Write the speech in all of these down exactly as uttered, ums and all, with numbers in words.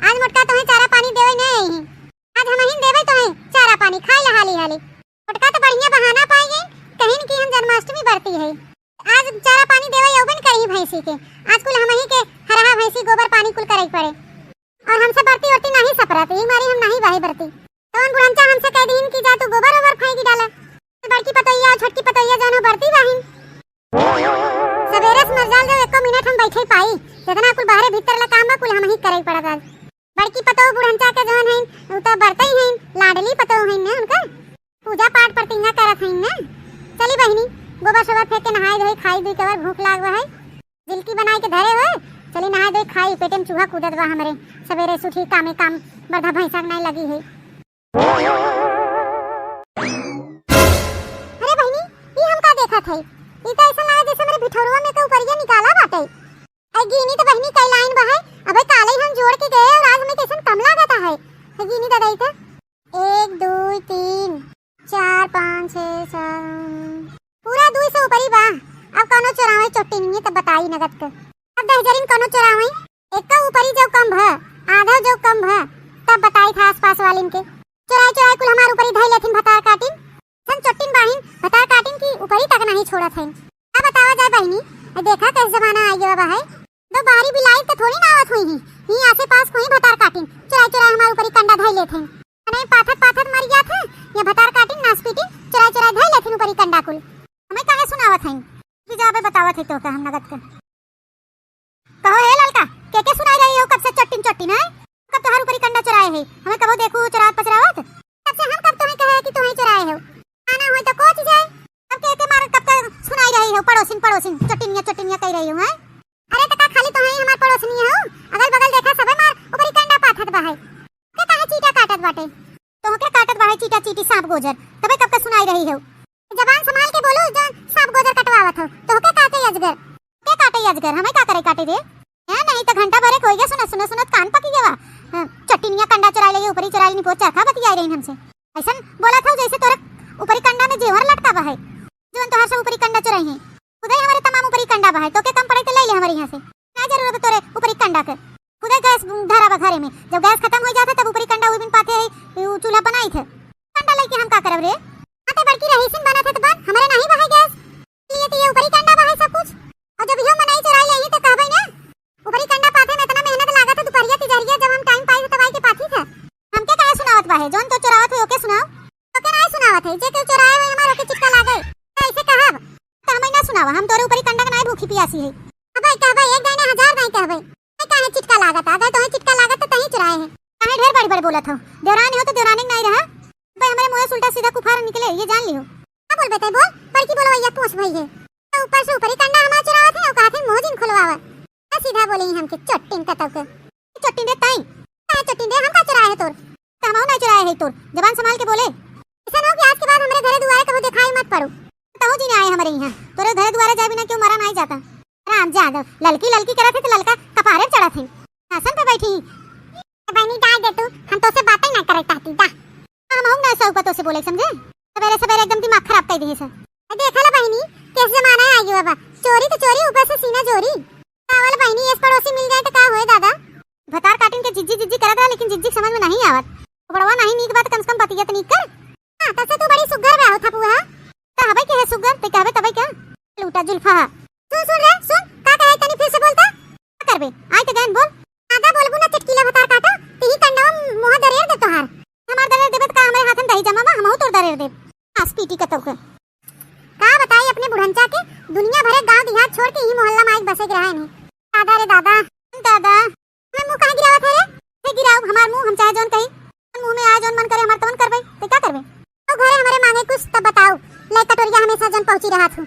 आज मोटका तोहे चारा पानी देवे नहीं आई ही। आज हमहिन देवे तोहे चारा पानी, खाई ला हाली हाली। मोटका तो बढ़िया बहाना पाई गई, कहिन कि हम जन्माष्टमी बरती है। आज चारा पानी देवे अउबे न करी भैंसी के। आज कुल हमही के हरहा भैंसी गोबर पानी कुल करे के पड़े। और हमसे बरती उरती नहीं सपरत, यही मारी हम नहीं बहे बरती। तवन बुढ़नचा हमसे कह दीन कि जा तू गोबर ओबर फेंक डाला। तो बड़की पतोहिया और छोटकी पतोहिया जानो बरती बाहिन। सबेरे से मर जाल जाओ, एको मिनट हम बैठे पाई। जितना कुल बाहरे भीतर ला काम बा, कुल हमही करे के पड़त आज। बड़की पतोह बुढ़नचा के जवन हईन, उ तो बरते ही हईन, लाडली पतोह हईन ना उनकर। पूजा पाठ प्रतिज्ञा करत हईन ना। चली बहिनी, गोबर सोबर फेंक के नहाई धोई, खाई दुई कवर भूख लाग बा है। जिलकी बनाई के धरे होए, चली नहाई धोई खाई, पेटे में चूहा कूदत बा हमरे। सबेरे से उठी कामे काम, बरधा भैंसा के नाई लगी है। अरे बहिनी, ई हम का देखत हई? ई तो ऐसा लगे जैसे हमरे भिठौरवा में के उपरिया निकाला बाटे। ऐ गिनी तो बहिनी कई लाइन बा है, अबे काले ही हम जोड़ के गए और आज हमें कैसन कम लागत है। ऐ गिनी दादा, ई तो एक, दुई, तीन, चार, पाँच, छः, सात, पूरा दुई से ऊपरी बा। अब कौनो चोरावे चोट्टी नहीं है, तब बताई नगद के। अब दहजरिन कौनो चोरावे, एक ऊपरी जो कम भ, आधा जो कम भ, तब बताई था आसपास वालिन के। चोराई चोराई कुल हमार ऊपरी धई लेथिन भतार काटिन। सन चोट्टिन बाहिन भतार काटिन की ऊपरी तक नहीं छोड़त हईन। अब बतावा जाए बहिनी, ए देखा कैसे जमाना आ गया बा है। दो बाहरी बिलाई तो थोड़ी ना आवत हुई ही, ही आसे पास कोई भतार काटिन चुराई चुराई हमार ऊपरी कंडा धई लेत हईन। अने पाथत पाथत मर गया थे, ये भतार काटिन नास पीटिन चुराई चुराई धई लेथिन ऊपरी कंडा कुल। हमें काहे सुनावत हईन? कि जाबे बतावत है तो का हम नगद के। कहो हे ललका, के के सुनाई रही हो कब से चट्टिन चट्टिन है? कब तोहार ऊपरी कंडा चुराए है? हमें कबो देखू चुरावत पचरावत? तब से हम कब तुम्हें कहे कि तुम्हें चुराए हो? आना होई तो कोच जाए। अब के के मार कब तक सुनाई रही हो, पड़ोसिन पड़ोसिन चट्टिनिया चट्टिनिया कह रही हो, हैं? अरे तो का खाली तुम्हें हमार पड़ोसनी हो? अगल बगल देखा सबे मार ऊपरी कंडा पाथत बा है। के काहे चीटा काटत बाटे? तोहके काटत बाहे चीटा चीटी सांप गोजर, तबे कब के सुनाई रही हो। जबान संभाल के बोलो, जो सांप गोजर कटवावत हो, तोहके काटे अजगर। के काटे अजगर, हमें का करे काटे रे? हैं, नहीं तो घंटा भरे कोई के सुनत, सुनत, सुनत कान पकी गवा। हाँ, चट्टिनिया कंडा चुराई लगी, ऊपरी चुराई निपोर चरखा बतियाई रही हमसे। ऐसन बोलत हो जैसे तोरे ऊपरी कंडा में जेवर लटका बा है। जौन तोहार सब ऊपरी कंडा चुराई हैं। खुदे हमारे तमाम ऊपरी कंडा बा है, तोके कम पड़े तो ले ले हमारे यहाँ से। ना जरूरत तोरे ऊपरी कंडा के। खुदे गैस धरा बा घरे में। जब गैस खत्म हो जात है, तब ऊपरी कंडा उबिन पाथे है, उ चूल्हा बनाई थे। कंडा लेके हम का करब रे? हाँ, ते बड़की रहीसिन बनत है तो बन, हमरे नहीं बा है गैस। लिए तो ये ऊपरी कंडा बा है सब कुछ। और जब इहो मनई चुराई लेही तो कहबे ना। ऊपरी कंडा पाथे में इतना मेहनत लागत है, दुपहरिया तिजहरिया जब हम टाइम पाई तो तब आई के पाथी थे। हमके काहे सुनावत बा है? जौन तो चुरावत है ओके सुनाओ। ओके नाहीं सुनावत है, जे केहू चुराए हुए हमार ओके चिटका लागे। तो ऐसे कहब? तो हमें ना सुनावा, हम तोरे ऊपरी कंडा के नाहीं भूखी पियासी है। अबे कहबे, एक दाई ना हजार दाई कहबे। मैं काहे चिटका लागत? अगर तोहे चिटका लागत तो तहीं चुराए है। काहे ढेर बड़ी बड़ी बोलत हो? देवरानी हो तो देवरानी के नाहीं रहा। अबे हमरे मुँह से उल्टा सीधा कुफार निकले, ये जान लिहो। का बोलबे तै बोल, बड़की बोलवैया पूछ भई है। तो ऊपर से ऊपरी कंडा हमार चुरावत है और कहत है मुँह जिन खुलवावा। का सीधा बोली हमके चोट्टिन कतौ के। चोट्टिन रे ताई। काहे चोट्टिन रे, हम का चुराए है तोर? तो हमहू ना चुराए है तोर। जबान संभाल के बोले। ऐसा ना हो कि आज के बाद हमरे घरे दुआरे कहूँ दिखाई मत पड़ो। तहू जी ना आए हमरे यहाँ। तोरे घरे दुआरे जाए बिना क्यों मरा नाहीं जाता। राम जादव, ललकी ललकी करत है तो ललका कपारे पे चढ़त है। आसन पे बैठी। ए बहिनी, जाए दे तू, हम तोसे बातें ना करे चाहती, जा। हम हूँ ना सौ पतोह से बोले, समझे? सबेरे सबेरे एकदम दिमाग खराब कर दिए सर। ए, देख ला बहिनी, कैसे जमाना आ गया बाबा। चोरी तो चोरी, ऊपर से सीना जोरी। का वाला बहिनी, इस पड़ोसी मिल जाए तो का होए दादा? भतार काटिन के जिज्जी जिज्जी करत रहा, लेकिन जिज्जी के समझ में नहीं आवत। बड़वा नहीं नीक बात, कम से कम बतिया तो नीक कर। हाँ, तब से तू बड़ी सुग्घर बा हो थपुआ। का हबे के है सुग्घर, ते कहबे तबे क्या? लूटा जुल्फा। सुन, सुन रे, सुन, का कहे तनी फिर से बोलता? का करबे? आय तो गैन बोल। आधा बोलबू ना चटकीला भतार काटा, तिही कंडवा मुँह दरेर दे तोहार। हमार दरेर देबे त का हमरे हाथन दही जमा बा, हमहू तोर दरेर देब। आस पीटी कतौ के। का बताई अपने बुढ़नचा के, दुनिया भरे गांव देहात छोड़ के ही मोहल्ला में आइक बसे के रहा नहीं। दादा रे दादा। दादा। हमार मुंह काहे गिरावत है रे? हे गिराव हमार मुंह, हम चाहे जौन कही। मुंह में आए जौन मन करे हमार तौन करबे, ते का करबे? तो घरे हमरे मांगे कुछ तब बताओ, ले कटोरिया हमेशा जौन पहुंची रहा थू।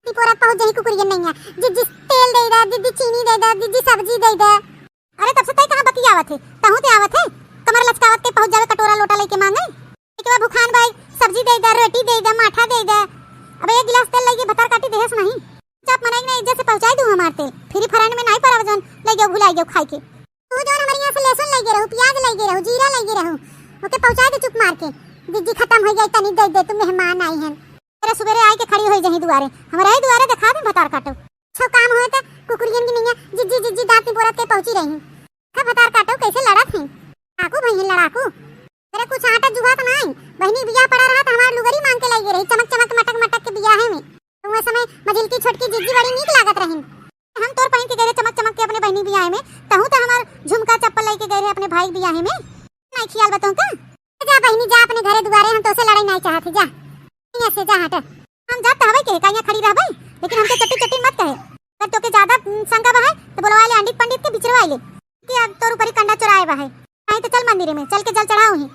ती पोरा पहुंच जही कुकुरियन नैया, जिज्जी तेल दे दे, जिज्जी चीनी दे दे, जिज्जी सब्जी दे दे। अरे तब से तई कहाँ बतियावत है, तहूँ ते आवत है, कमर लचकावत के पहुंच जावे कटोरा लोटा लेके मांगे। एक बार भुखान भाई सब्जी दे दे, रोटी दे दे, माठा दे दे। अब एक गिलास तेल लेके भतार काटी देहस नहीं। चाप मनई ने इज्जत से पहुंचाई दू हमार तेल। फ्री फ्राइंड में नहीं पड़ाव जौन ले गयो भुलाई गयो खाई के। तू जौन हमारे यहाँ से लहसुन ले गए रहू, प्याज ले गए रहू, जीरा ले गए रहू, ओके पहुंचाई दे चुप मार के। जिज्जी खत्म हो गई, तनी दे दे, तू मेहमान आई हैं। तेरे सुबेरे आई के खड़ी हो जही दुआरे, हमारे ही दुआरे दिखा दे भतार काटो। छो काम होए तो कुकुरियन की नैया जिज्जी जिज्जी दांत निपोरत के पहुंची रही। खा भतार काटो। कैसे लड़त हैं? लड़ाकू भई हैं, लड़ाकू। अरे कुछ आटा जुहात नाई, बहिनी बियाह पड़ा रहा त हमार लुगरी मांग के लाई गई रही, चमक चमक मटक मटक के बियाहे में। तो वह समय मझिलकी छोटकी जिज्जी बड़ी नीक लागत रहिन। हम तोर पहिन के गए रहे चमक चमक के अपने बहिनी बियाहे में, तहूँ तो हमार झुमका चप्पल लेके गए रहे अपने भाई बियाहे में। नाई खियाल बतों का? जा बहिनी जा अपने घरे दुआरे, हम तोसे लड़ाई नाई चाहत ही, जा। यहाँ से जा हट। हम जात हवे के, का यहाँ खड़ी रहबे, लेकिन हमके चट्टी चट्टी मत कहे। अगर तोके ज्यादा, उम, शंका बा है, तो बोलवा ले अंडित पंडित के बिचरवा ले, कि अब तोर ऊपरी कंडा चोराए बा है। नहीं तो चल मंदिर में, चल के जल चढ़ाओ ही।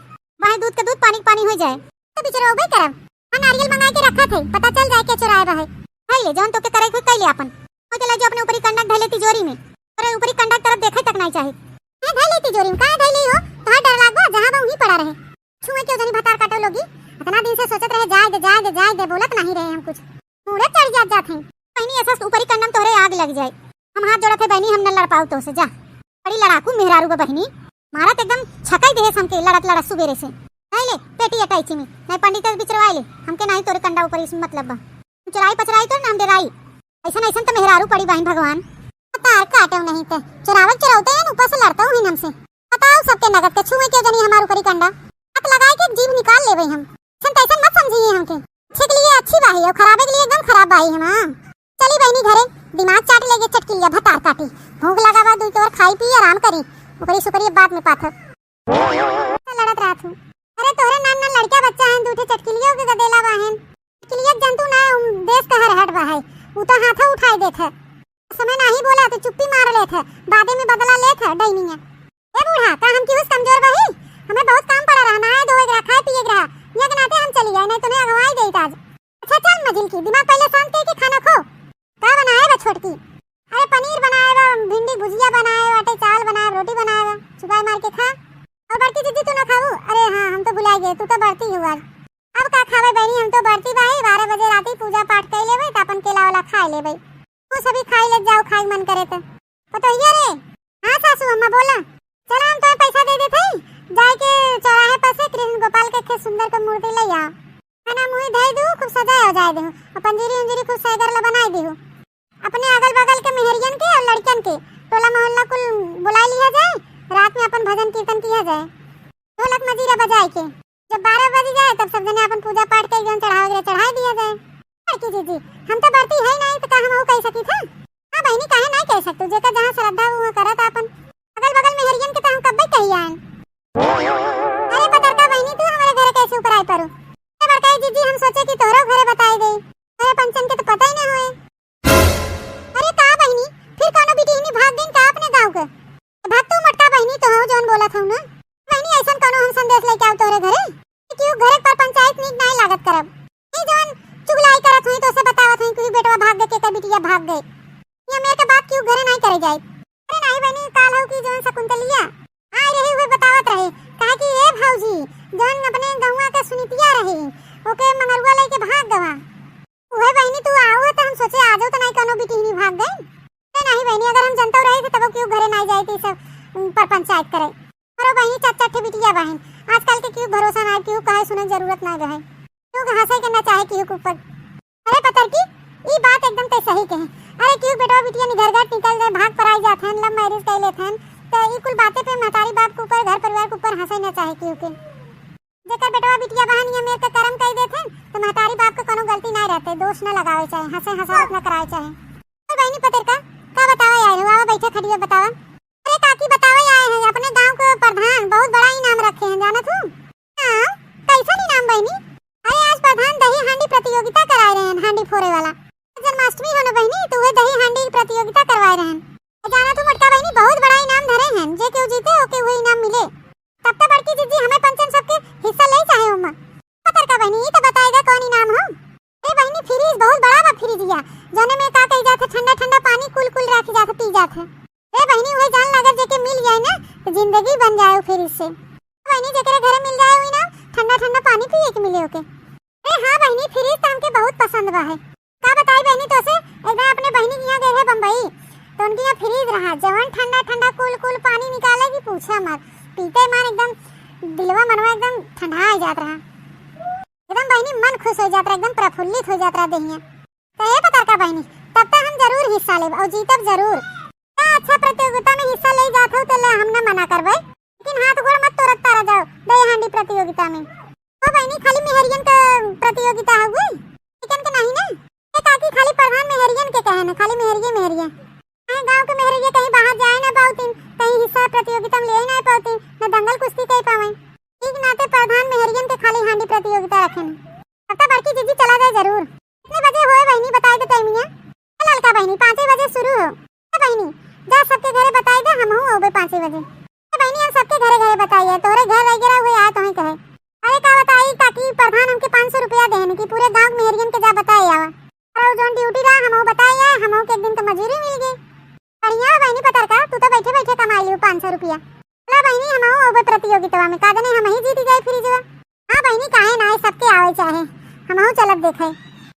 वहीं दूध के दूध, पानी के पानी हो जाए। तो बिचरवा उबे करब। हाँ, नारियल मंगा के रखा थे, पता चल जाए के चोराए बा है। है ले, जौन तोके करे के होई, कई ले अपन। हो चला जो अपने ऊपरी कंडा ढले तिजोरी में। अरे ऊपरी कंडा तरफ देखे तक नहीं चाहे। हैं, धइली तिजोरी में, काहे धइली हो? तोहार डर लाग बा, जहाँ बा वहीं पड़ा रहे। छुए क्यों जनी भतार काटो लोगी, इतना दिन से सोचत रहे, जाए दे, जाए दे, जाए दे, बोलत नहीं रहे हम कुछ। मूड़े चढ़ जात, जात हैं। बहिनी, ऐसा ऊपरी कंडम तोहरे आग लग जाए। हम हाथ जोड़त है बहिनी, हम न लड़ पाऊ तोसे, जा। बड़ी लड़ाकू मेहरारू बा बहिनी, मारत एकदम छकाई देहे हमके लड़त लड़त सुबेरे से। नहीं ले, पेटी अटैची में, नहीं पंडित से बिचरवाए ले, हमके नहीं तोरे कंडा ऊपरी से मतलब बा। चुराई पचराई तो ना हम डेराई। ऐसन, ऐसन तो मेहरारू पड़ी बाहिन भगवान। तार काटो नहीं ते। चुरावत चुरावते हैं, ऊपर से लड़ता हूँ हमसे। बताओ सबके नगद के छुए के जनी हमार ऊपरी कंडा। हाथ लगाए के जीभ निकाल लेबे हम। ऐसन तैसन मत समझिए हमके। अच्छे के लिए अच्छी बाही और खराबे के लिए एकदम खराब बाही हम, हाँ। चली बहिनी घरे, दिमाग चाट लेगे चटकिलिया भतार काटी। भूख लगा बा, दुई तोर खाई पी आराम करी। ओकरी सुकरी बाद में पाथर। लड़त रहत हूँ। अरे तोहरे नान नान लड़का बच्चा हैं, दू ठे चटकिलियों के गदेला बाहेन। चटकिलिया जंतु ना, उम, देश का हर हट बा है। उ तो हाथों उठाए देत है। समय नाही बोला तो चुप्पी मार लेत है, बादे में बदला लेत है डैनिया। ए बूढ़ा, का हम केहू से कमजोर बाही? हमें बहुत काम पड़ा रहा, नहाए धोए के रहा, खाए पिए के रहा। यहाँ के नाते हम चली आए, नहीं तो मैं अगवाई देत आज। अच्छा चल मजिल की, दिमाग पहले शांत करके खाना खो। का बनाए बा छोटकी? अरे पनीर बनाए बा, भिंडी भुजिया बनाए बाटे, चावल बनाए बा, रोटी बनाए बा, चुबाई मार के खा। और बड़की जिज्जी तू ना खाऊ? अरे हाँ, हम तो भुला गए, तू तो बरती हुआ। अब का खावे बहनी, हम तो बरती बाही, बारह बजे राती पूजा पाठ कर लेबे, त अपन केला वाला खा लेबे। तू सभी खाई ले जाओ, खाई मन करे तो। पतोहिया रे, हाँ सासू अम्मा बोला। चला हम तुम्हें पैसा दे देते हैं, जाए के चौराहे पर से कृष्ण गोपाल के खे सुंदर के मूर्ति ले आओ। खाना मुही धई दू, खूब सजाए हो जाए दू, और पंजीरी उंजीरी खूब सैगर ला बनाए दू। अपने अगल बगल के मेहरियन के और लड़कन के टोला मोहल्ला कुल बुला लिया जाए, रात में अपन भजन कीर्तन किया जाए, ढोलक मजीरा बजाए के। जब बारह बज जाए तब सब जने अपन पूजा पाठ के जौन चढ़ावे के रहे चढ़ाए दिया जाए। बड़की जीजी, हम तो बरती है नहीं तो का हम वो कह सकी था? हाँ बहनी, काहे नहीं कह सकतू, जेकर जहाँ श्रद्धा वो करत अपन। अगल बगल मेहरियन के तो हम कब्बे कही आए। अरे पतरका बहनी, तू हमारे घरे कैसे ऊपर आए परू? अरे बड़का जीजी, हम सोचे कि तोहरो घरे बताए गई, तोहरे पंचन के तो पता ही ना होए। अरे का बहिनी, फिर कौनो बिटिहनी भाग गईन का अपने गाँव के? भाग तू मोटका बहिनी, तो हो जौन बोलत हूँ ना। बहिनी, ऐसन कौनो हम संदेश लेके आओ तोरे घरे? कि क्यों घरे पर पंचायत नीक नाई लागत करब। ये जौन चुगलाई करत हुई तो से बतावत हुई कि बेटवा भाग गए, केकर बिटिया भाग गए। ये मेरे के बात क्यों घरे नाई करे जाए? अरे नाई बहिनी, काल हो कि जौन शकुंतलिया आई रही हुए बतावत रहे, कहा कि ए भौजी, जौन अपने गौवा के सुनीतिया रही, ओके मंगरुआ लेके भाग गवा। उहे बहिनी, तू आओ है तो हम सोचे आ जाओ तो नहीं कौनो बिटिहनी भाग गई। अरे नहीं बहिनी, अगर हम जनता रहे थे तब क्यों घरे नहीं जाए थे सब, उम, पर पंचायत करे। अरे बहिनी, चार चार ठे बिटिया बहिन, आजकल के क्यों भरोसा ना, क्यों कहे सुने जरूरत ना रहे, क्यों हंसे के ना चाहे क्यों के ऊपर। अरे पतर की, ई बात एकदम ते सही कहे। अरे क्यों बेटवा बिटिया निधर घर निकल गए, भाग पराई जात हैं, love marriage कर लेत हैं, तो ई कुल बातें पे महतारी बाप के ऊपर, घर परिवार के ऊपर हंसे ना चाहे क्यों के। जेकर बेटवा बिटिया बहन ये मेर के करम कई देथे, तो महतारी बाप के कोनो गलती ना रहते, दोष न लगावे चाहे, हंसे हंसावत न करावे चाहे। तो बहनी पतर का, का बतावे आए हो? आवा बैठे खड़िया बतावा। अरे काकी बतावे आए हैं, अपने गांव के प्रधान बहुत बड़ा इनाम रखे हैं, जानत हूँ। हाँ, कैसन इनाम बहनी? अरे आज प्रधान दही हांडी प्रतियोगिता कराए रहे हैं, हांडी फोड़े वाला। जन्माष्टमी हो ना बहनी, तो वे दही हांडी प्रतियोगिता करवाए रहे हैं। जानत हूँ मोटका बहनी, बहुत बड़ा इनाम धरे हैं, जे केहू जीते ओके वही इनाम मिले। तब तो बड़की जिज्जी हमें पंचन सबके हिस्सा ले चाहे ओमा। पतर का बहनी, ई तो बताएगा कौन इनाम हो? ए बहनी, फ्रिज बहुत बड़ा बा, फ्रिजिया, जौने में का कही जात है, ठंडा ठंडा पानी कुल कुल रख जात है, पी जात है। ए बहनी, वही जान लागत जेके मिल जाए ना, तो जिंदगी बन जाए वो फ्रिज से। बहनी, जेकरे घरे मिल जाए हुई ना, ठंडा ठंडा पानी पिए के मिले ओके। ए हाँ बहनी, फ्रिज तो हमके बहुत पसंद बा है। का बताई बहनी तोसे, एक बार अपने बहनी के यहाँ गए रहे बम्बई, तो उनके यहाँ फ्रिज रहा, जवन ठंडा ठंडा कूल कूल पानी निकाले कि पूछे मत, पीते मान एकदम दिलवा मनवा एकदम ठंडा आ जात रहा, एकदम बहनी मन खुश हो जात रहा, एकदम प्रफुल्लित हो जात रहा देहिया। तो ए पतरका बहनी, तब तो हम जरूर हिस्सा लेब और जीतब जरूर। हाँ, अच्छा प्रतियोगिता में हिस्सा ले जात हो तो ले, हम ना मना करबे, लेकिन हाथ गोड़ मत तोड़त तारा जाओ दही हांडी प्रतियोगिता में। ओ बहिनी, खाली मेहरियन का प्रतियोगिता हउए, लड़कियन के नहीं ना? ए काकी, खाली प्रधान मेहरियन के कहे ना, खाली मेहरिये मेहरिये। काहे गाँव के मेहरिये कहीं बाहर जाए ना पावतीन, कहीं हिस्सा प्रतियोगिता में ले ही ना पावतीन, न दंगल कुश्ती कह पावे। ठीक नाते प्रधान मेहरियन के खाली हांडी प्रतियोगिता रखे ना। तब तो बड़की जीजी चला जाए जरूर। कितने बजे होए बहिनी, बताए दे टाइमिया। ए ललका बहिनी, पाँचे बजे शुरू हो। ए बहिनी, जा सबके घरे बताए दे, हमहू अउबे पाँचे बजे। ए बहिनी, हम सबके घरे घरे बताइए, तोहरे घर रह गया हुए आए तोहे कहे। अरे का बताई काकी, प्रधान हमके पाँच सौ रुपया देहन कि पूरे गाँव के मेहरियन के जा बताए आवा। और जौन ड्यूटी रहा, हमहू बताए आए, हमहू के एक दिन के मजूरी मिल गई। बढ़िया हो बहिनी पतरका, तू तो बैठे बैठे कमाई लियो पाँच सौ रुपया। चला बहिनी, हमहू अउबे प्रतियोगितवा में, का जाने हमही जीत जाए फ्रिजवा। हाँ बहिनी, काहे ना, सबके आवे चाहे, हमहू चलब देखे।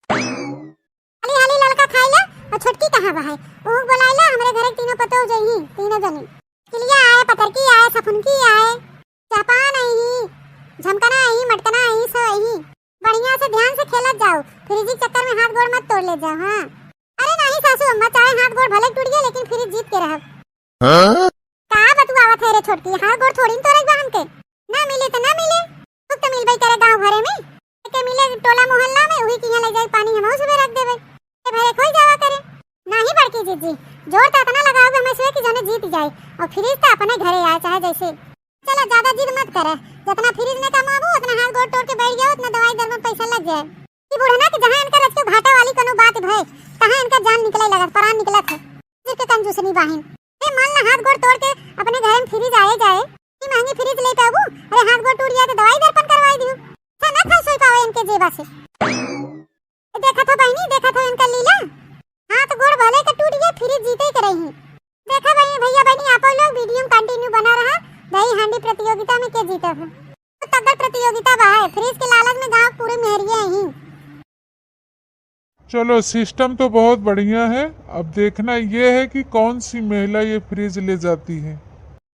हाली हाली ललका खाई ले, और छोटकी कहाँ बा है? ओहू बोलाई ले, हमरे घरे तीनों पतोह जइही, तीनों जनी। किलिया आए, पतरकी आए, सफुनकी आए, चापान आई, झमकना आई, मटकना आई, सो आई। बढ़िया से ध्यान से खेलत जाओ, फ्रिज के चक्कर में हाथ गोड़ मत तोड़ ले जाओ, हाँ। अरे नहीं सासू अम्मा, चाहे हाथ गोड़ भले टूट गए, लेकिन फ्रिज जीत के रहब। हाँ? का बतुआवत है रे छोटकी, हाथ गोड़ थोड़ी न तोड़े बा हमके। ना मिले तो ना मिले, दुख तो मिलबे करे गाँव भरे में। के मिले टोला मोहल्ला में, उही किहाँ ले जाए पानी हमहू सुबह रख देबे। ए भरे खोई जावा करे। नाही बड़की जीजी, जोर तो इतना लगाओगे हमें से कि जने जीत जाए और फ्रिज तो अपने घरे आए चाहे जैसे। चला ज्यादा जिद मत करे, जितना फ्रिज में कमाबू उतना हाथ गोड़ तोड़ के बैठ जाओ, उतना दवाई दर में पैसा लग जाए। ई बुढ़ना के जहाँ इनकर रचके घाटा वाली कोनो बात भय, तहाँ इनकर जान निकले लगत, प्राण निकलत है। जिद के कंजूसनी बाहिन। ए मान ला हाथ गोड़ तोड़ के अपने घरे में फ्रिज आए जाए, ई महंगी फ्रिज ले पाबू? अरे हाथ गोड़ टूट जाए तो दवाई दर्पण करवाई दियो। अच्छा ना खाई सोई पावे इनके जेबा से। ए, देखत हो बहिनी, देखत हो इनका लीला। हाथ गोड़ भले के टूट गए, फ्रिज जीते के रही। देखा बहिनी, भैया बहिनी, आप लोग वीडियो में कंटिन्यू बना रहा। दही हांडी प्रतियोगिता में के जीतत है? तो तगड़ प्रतियोगिता बा है। फ्रिज के लालच में गाँव पूरे मेहरिए ही। चलो, सिस्टम तो बहुत बढ़िया है। अब देखना ये है कि कौन सी महिला ये फ्रिज ले जाती है।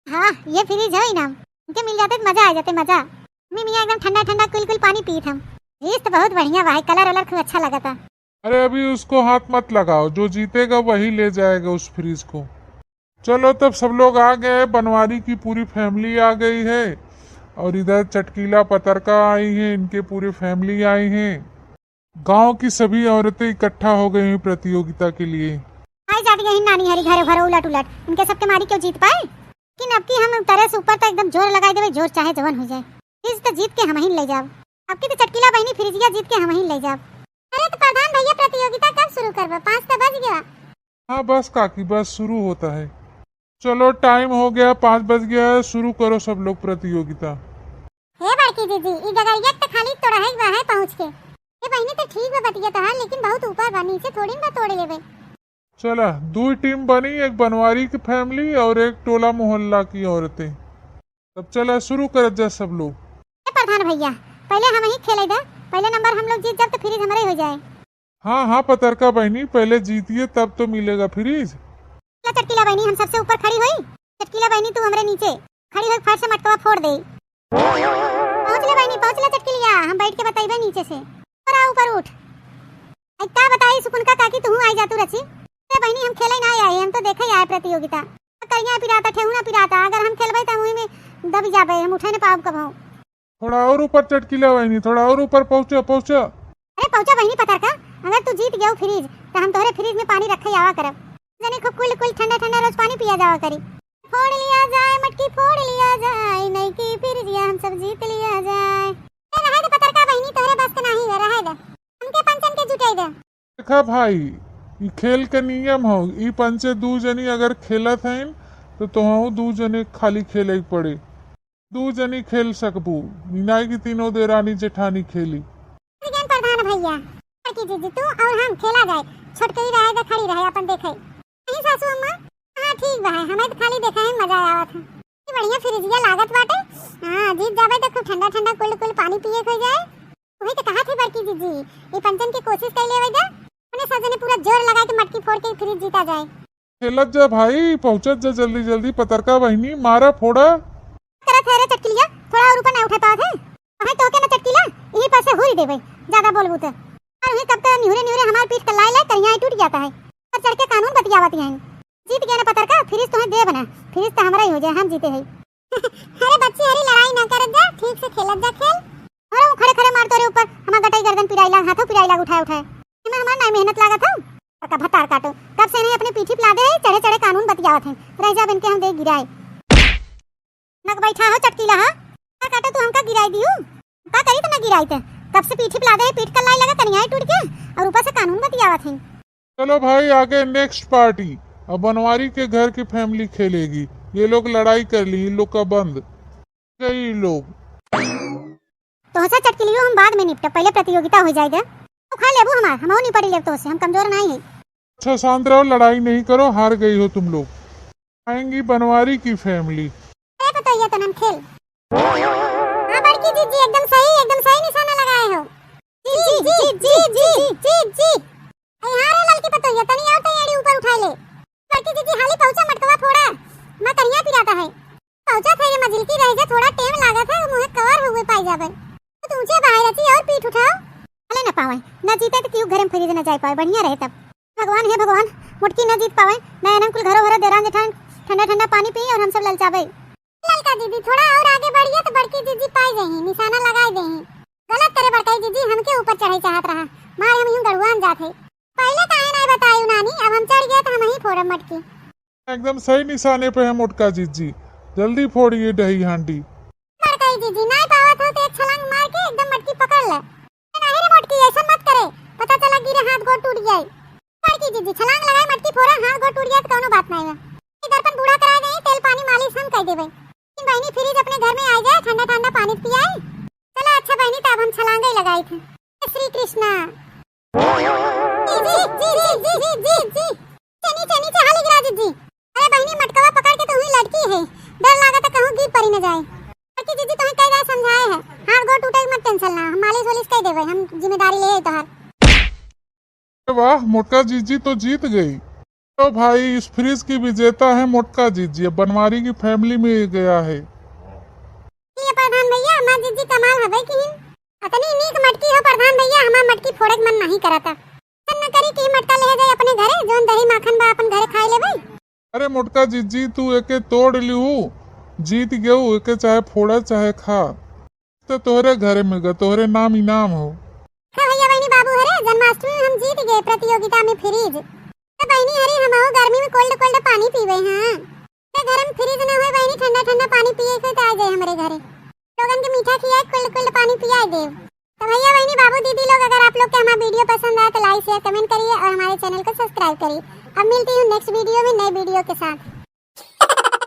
हाँ, ये फ्रिज है इनाम। इनके मिल जाते तो मजा आ जाते, मजा। मम्मी मियाँ एकदम ठंडा ठंडा कुल कुल पानी पीत हम। फ्रिज तो बहुत बढ़िया बा है, कलर वलर खूब अच्छा लगता। अरे, अभी उसको हाथ मत लगाओ, जो जीतेगा वही ले जाएगा उस फ्रिज को। चलो, तब सब लोग आ गए, बनवारी की पूरी फैमिली आ गई है और इधर चटकीला पतरका आई है, इनके पूरी फैमिली आई है। गांव की सभी औरतें इकट्ठा हो गई हैं प्रतियोगिता के लिए। आई जात गई नानी हरी घरे भरो उलट उलट, इनके सबके मारी क्यों जीत पाए? लेकिन अब की हम तरह से ऊपर तक एकदम जोर लगाई देबे, जोर चाहे जवन हो जाए, फ्रिज तो जीत के हम ही ले जाब। अब की तो चटकीला बहिनी फ्रिजिया जीत के हम ही ले जाब। अरे तो प्रधान भैया, प्रतियोगिता कब शुरू करबा? पाँच तो बज गया। हाँ बस काकी, बस शुरू होता है। चलो टाइम हो गया, पाँच बज गया है, शुरू करो सब लोग प्रतियोगिता। हे बड़की जीजी, ई डगरिया तो खाली तोड़हे के बा है पहुँच के। हे बहिनी तो ठीक बा बतिया तोहार, लेकिन बहुत ऊपर बा, नीचे थोड़ी ना तोड़े लेबे। चला, दो टीम बनी, एक बनवारी की फैमिली और एक टोला मोहल्ला की औरतें। तब चला शुरू करत जा सब लोग। ए प्रधान भैया, पहले हम ही खेले दे, पहले नंबर हम लोग जीत जब तो फ्रिज हमरे हो जाए। हाँ हाँ पतरका बहिनी, पहले जीतिए तब तो मिलेगा फ्रिज। ला चटकीला बहिनी, हम सबसे ऊपर खड़ी होई। चटकीला बहिनी तू हमरे नीचे खड़ी होई, फट से मटकवा फोड़ दे। पहुँच ले बहिनी, पहुँच ले चटकीलिया, हम बैठ के बताइबे नीचे से। ऊपर आ, ऊपर उठ। आई का बताई सुकुन का काकी, तू आई जा तू रची। ए बहिनी, हम खेले ना आए, हम तो देखे आए प्रतियोगिता। करिया पिराता, ठेहुना पिराता, अगर हम खेलबे त वही में दब जाबे, हम उठे न पाउब कबहूँ। थोड़ा और ऊपर चटकीला बहिनी, थोड़ा और ऊपर पहुँचा, पहुँचा। अरे पहुँचा बहिनी पतरका, अगर तू जीत गयो फ्रिज, तो हम तोहरे फ्रिज में पानी रखे आवा करब। जने खूब कुल कुल ठंडा ठंडा रोज पानी पिया जावा करी। फोड़ लिया जाए मटकी, फोड़ लिया जाए, नई की फ्रिजिया हम सब जीत लिया जाए। ए, रहे दे पतरका बहिनी, तोहरे बस के नाही है, रहे दे। हमके पंचन के जुटाई दे। देखा भाई, ई खेल के नियम हो, ई पंचे दू जनी अगर खेलत हईन, तो तोहू दू जने खाली खेले के पड़े। दू जनी खेल सकबू, ई नाई कि तीनों देरानी जेठानी खेली। ज्ञान प्रधान भैया, बड़की जीजी तू और हम खेला जाए, छोटकई रहे तो खड़ी रहे अपन देखे। नहीं सासू अम्मा, हाँ ठीक बा है, हमें तो खाली देखे में मजा आवत है। ये बढ़िया फ्रिजिया लागत बाटे। हाँ, जीत जाबे तो खूब ठंडा ठंडा कुल कुल पानी पिए के हो जाए। वही तो कहा थी बड़की जीजी, ये पंचन की कोशिश कर लेवे जा। अपने सब जने पूरा जोर लगा के मटकी फोड़ के फ्रिज जीता जाए। खेलत जा भाई, पहुँचत जा जल्दी जल्दी, पतरका बहिनी, मारा फोड़ा। करत है रे चटकिलिया, थोड़ा और ऊपर ना उठा पावत है। वहीं तो के ना चटकिला, यहीं पर से हुरी देबे, ज्यादा बोलबू तो। और वहीं तब तो निहुरे निहुरे हमार पीठ कल्लाए ले, करिया टूट जाता है। और चढ़ के कानून बतियावत हैं। जीत गया ना पतरका, फ्रिज तोहे देब ना, फ्रिज त हमरा ही हो जाए, हम जीते हई। अरे बच्ची, हरी लड़ाई ना करत जा, ठीक से खेलत जा खेल। अरे वो खड़े खड़े मार तोरे ऊपर, हमार गटई गर्दन पिराइला, हाथों पिराइला उठाए उठाए। एमे हमार नाई मेहनत लागत हौ। पक्का भतार काटो, कब से नहीं अपने पीठी पे लादे है, चढ़े चढ़े कानून बतियावत है, रह जा बन के हम दे गिराए। नक बैठा हो, चटकीला हो, का काटो तू हमका गिराई दियो, का करी त ना गिराई त, कब से पीठी पे लादे है, पीठ कल्लाई लगा कनियाई टूट के, और ऊपर से कानून बतियावत है। चलो भाई, आगे नेक्स्ट पार्टी। अब बनवारी के घर की फैमिली खेलेगी। ये लोग लड़ाई कर ली, इन लोग का बंद। गई लोग। तोहसे चटकिलियो हम बाद में निपटब, पहले प्रतियोगिता हो जाए दे। तो खा लेबू हमार, हमहू निपट लेब तोहसे, हम कमजोर नहीं है। अच्छा शांत रहो, लड़ाई नहीं करो, हार गई हो तुम लोग। आएंगी बनवारी की फैमिली। ए पतोहिया तनन खेल। हाँ बड़की जीजी, एकदम सही, एकदम सही निशाना लगाए हो। जी, जी, जी, जी। अरे हाँ रे ललकी पतोहिया, तनी और तैयारी ऊपर उठाई ले। बड़की जीजी हाली पहुँचा, मटकवा फोड़ा, माँ कनिया पिराता है। पहुँचा थे ये मझिलकी रह जा, थोड़ा टेम लागत है, मुँहे कवर हुए पाई जाबे। तो ऊँचे बाहर रची और पीठ उठाओ। अले न पावे, न जीते तो क्यों घर में फ्रिज न जाए पावे, बढ़िया रहे तब। भगवान, हे भगवान, मोटकी न जीत पावे, न एनन कुल घरो घरो देरान जेठान ठंडा ठंडा पानी पी और हम सब ललचाबे। ललका दीदी, थोड़ा और आगे बढ़िए तो बड़की जीजी पाई जही, निशाना लगाई देही। गलत करे बड़काई जीजी, हमके ऊपर चढ़ाई चाहत रहा, मार हम यूं गड़ुआन जात है। पहले काहे नाई बतायू नानी, अब हम चढ़ गए तो हम ही फोड़ब मटकी। एकदम सही निशाने पे है मोटका जीजी, जल्दी फोड़िए दही हांडी। बड़काई जीजी, नाई पावत हो तो एक छलांग मार के एकदम मटकी पकड़ ले। नहीं रे मोटकी, ऐसा मत करे, पता चला गिरे हाथ गोड़ टूट जाए। बड़की जीजी, छलांग लगाए मटकी फोड़ा, हाथ गोड़ टूट जाए तो कौनो बात नहीं है। ये दर्पण बूढ़ा करा दे, तेल पानी मालिश हम कर देबे। लेकिन बहनी फ्रिज अपने घर में आ जाए, ठंडा ठंडा पानी पियाई। चला अच्छा बहनी, तब हम छलांगे लगाई थे। श्री कृष्णा। जी, जी, जी। नीचे, नीचे, नीचे, हाली गिरा जीजी। अरे बहनी, मटकवा पकड़ के तू ही लटकी है, डर लागा तो कहूँ गिर पड़ी न जाए। बड़की जीजी तुम्हें कई बार समझाए है, हाथ गोड़ टूटे मत टेंशन ना, हम मालिश वालिश कर देबे, हम जिम्मेदारी ले तोहार। अरे वाह, मोटका जीजी तो जीत गई। तो भाई, इस फ्रिज की विजेता है मोटका जीजी, अब बनवारी की फैमिली में गया है। ये प्रधान भैया, हमार जीजी कमाल हवे कि हिन। अतनी नीक मटकी हो प्रधान भैया, हमार मटकी फोड़े के मन नहीं करता। मन न करी कि मटका ले जाए अपने घरे, जोन दही माखन बा अपन घरे खाए लेबे। अरे मोटका जीजी, तू एके तोड़ लिहू, जीत गेहू, एके चाहे फोड़ा चाहे खा। तो तोहरे घरे में ग-, तोहरे नाम इनाम हो। हाँ भैया बहनी बाबू हरे, जन्माष्टमी में हम जीत गए प्रतियोगिता में फ्रिज। तो बहनी हरी हमहू गर्मी में कोल्ड कोल्ड पानी पीबे, हाँ। तो घर में फ्रिज ना होए बहनी, ठंडा ठंडा पानी पिए के तो आ जाए हमरे घरे। लोगन के मीठा खियाए, कोल्ड कोल्ड पानी पियाए देब। तो भैया बहनी बाबू दीदी लोग, अगर आप लोग के हमारा वीडियो पसंद आए तो लाइक शेयर कमेंट करिए और हमारे चैनल को सब्सक्राइब करिए। अब मिलती हूँ नेक्स्ट वीडियो में नए वीडियो के साथ।